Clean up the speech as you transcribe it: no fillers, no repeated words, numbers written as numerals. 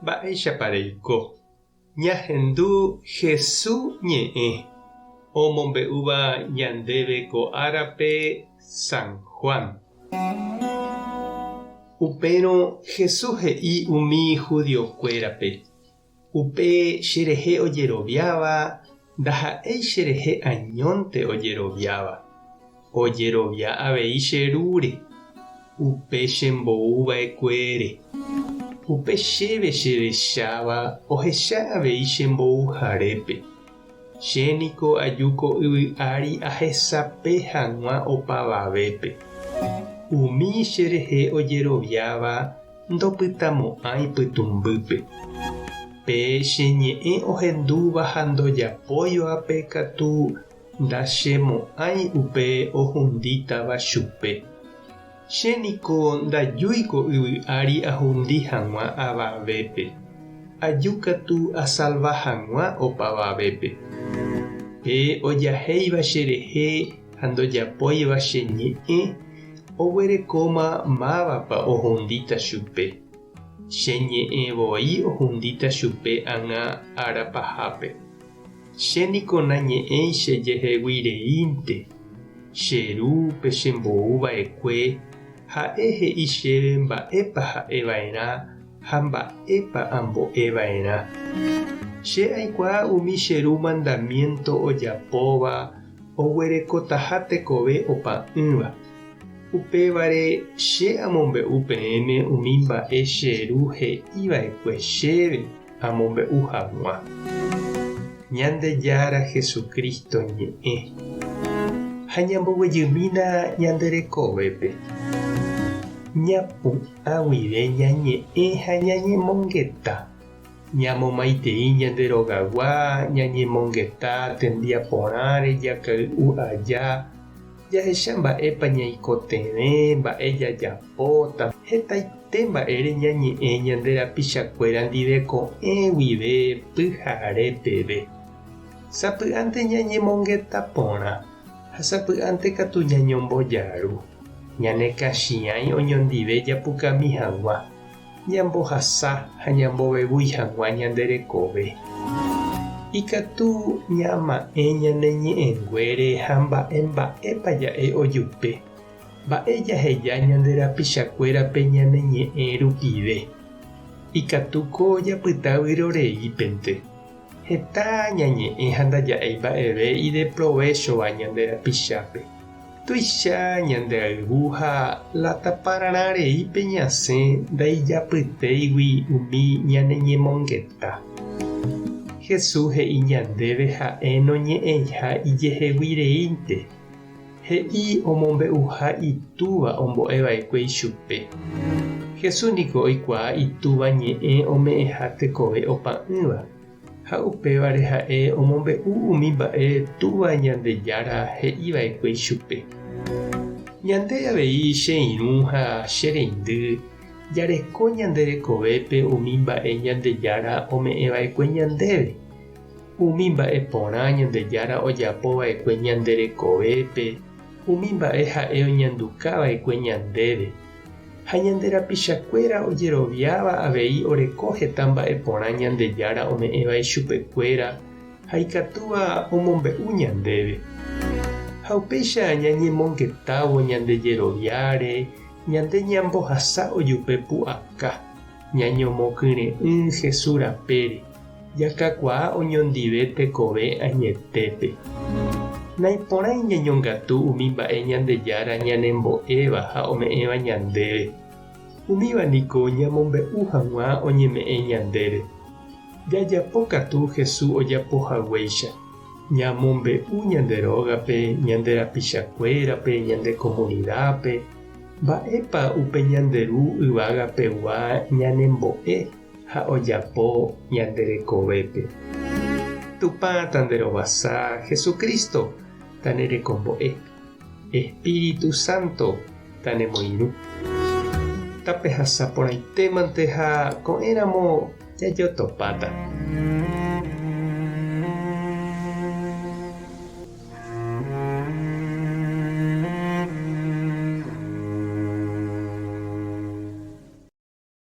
Mba'éichapa reiko? Ñahendu Hesu ñe'ẽ omombe'úva ñandéve ko árape San Juan. Upérõ Hesu he'i umi judiokuérape, Upe cherehe ojeroviáva ndaha'éi cherehe añónte ojeroviáva, ojerovia avei che Rúre, upe chembou va'ekuére. Upe chéve cherecháva ohecha avei chembouharépe. Che niko aju ko yvy ári ahesape hag̃ua opavavépe. Umi cherehe ojeroviáva ndopytamo'ãi pytũmbýpe. Pe che ñe'ẽ ohendúva ha ndojapóivape katu ndachemo'ãi upe ohundítava chupe. Che niko ndajúi ko yvy ári ahundi hag̃ua avavépe, aju katu asalva hag̃ua opavavépe. Pe ojahéiva cherehe ha ndojapóiva che ñe'ẽ, oguerekóma mávapa ohundíta chupe. Che ñe'ẽ voi ohundíta chupe ág̃a ára pahápe. Che niko nañe'ẽi che jehegui reínte, che Ru pe chembou va'ekue, ha'e he'i chéve mba'épa ha'e va'erã ha mba'épa ambo'e va'erã. Che aikuaa umi che Ru mandamiénto ojapóva oguerekotaha tekove opa'ỹva. Upévare che amombe'u peẽme umi mba'e che Ru he'i va'ekue chéve amombe'u hag̃ua. Ñandejára Jesucristo ñe'ẽ. Ha ñamboguejymína ñande rekovépe. Ñapu'ã guive ñañe'ẽ ha ñañemongeta. Ñamomaitei ñande rogagua, ñañemongeta tembiaporãre jakay'u aja, jahecha mba'épa ñaikotevẽ, mba'e jajapóta, hetaite mba'ére ñañe'ẽ ñande rapichakuéra ndive ko'ẽ guive pyhare peve. Sapy'ánte ñañemongeta porã ha sapy'ánte katu ñañombojaru, ñane kachiãi oñondive japukami hag̃ua. ñambohasa ha ñambovevúi hag̃ua ñande rekove. Ikatu ñama'ẽ ñane ñe'ẽnguére ha mba'e mba'épa ja'e ojupe, mba'e jaheja ñande rapichakuérape ñane ñe'ẽ rupive. Ikatúko japyta vyroreípente. Heta ñañe'ẽ ha ndaja'éi mba'eve ideprovéchova ñande rapichápe. Tuicha ñande ayvu ha la tapararã reípe ñasẽ ndaijapytéigui umi ñane ñemongeta. Jesús he'i ñandéve ha'e noñe'ẽiha ijehegui reínte. He'i omombe'uha Itúva ombo'e va'ekue ichupe. Jesús niko oikuaa Itúva ñe'ẽ ome'ẽha tekove opa'ỹva. Ha upévare ha'e omombe'u umi mba'e Túva Ñandejára he'i va'ekue ichupe. Ñande avei che irũ ha che reindy jareko ñande rekovépe umi mba'e Ñandejára ome'ẽ va'ekue ñandéve, umi mba'e porã Ñandejára ojapo va'ekue ñande rekovépe, umi mba'e ha'e oñanduka va'ekue ñandéve. Ha ñande rapichakuéra ojeroviáva avei oreko heta mba'e porã Ñandejára ome'ẽva ichupekuéra ha ikatúva omombe'u ñandéve. Ha upéicha ñañemongetávo ñande jeroviáre, ñande ñambohasa ojupe pu'aka, ñañomokyre'ỹ Jesús rapére. Jakakuaa oñondive tekove añetépe. Naiporãi ñañongatu umi mba'e Ñandejára ñanembo'éva ha ome'ẽva ñandéve. Umíva niko ñamombe'u hag̃ua oñeme'ẽ ñandéve. Jajapo katu Jesús ojapo haguéicha. Ñamombe'u ñande rógape, ñande rapichakuérape, ñande komunidápe, mba'épa upe ñande Ru yvagapegua ñanembo'e. ha ojapo ñande rekovépe. Tupã tanderovasa, Jesucristo tanerekombo'e, Espíritu Santo tanemoirũ. Tapehasa porãitémante ha ko'ẽramo jajotopáta.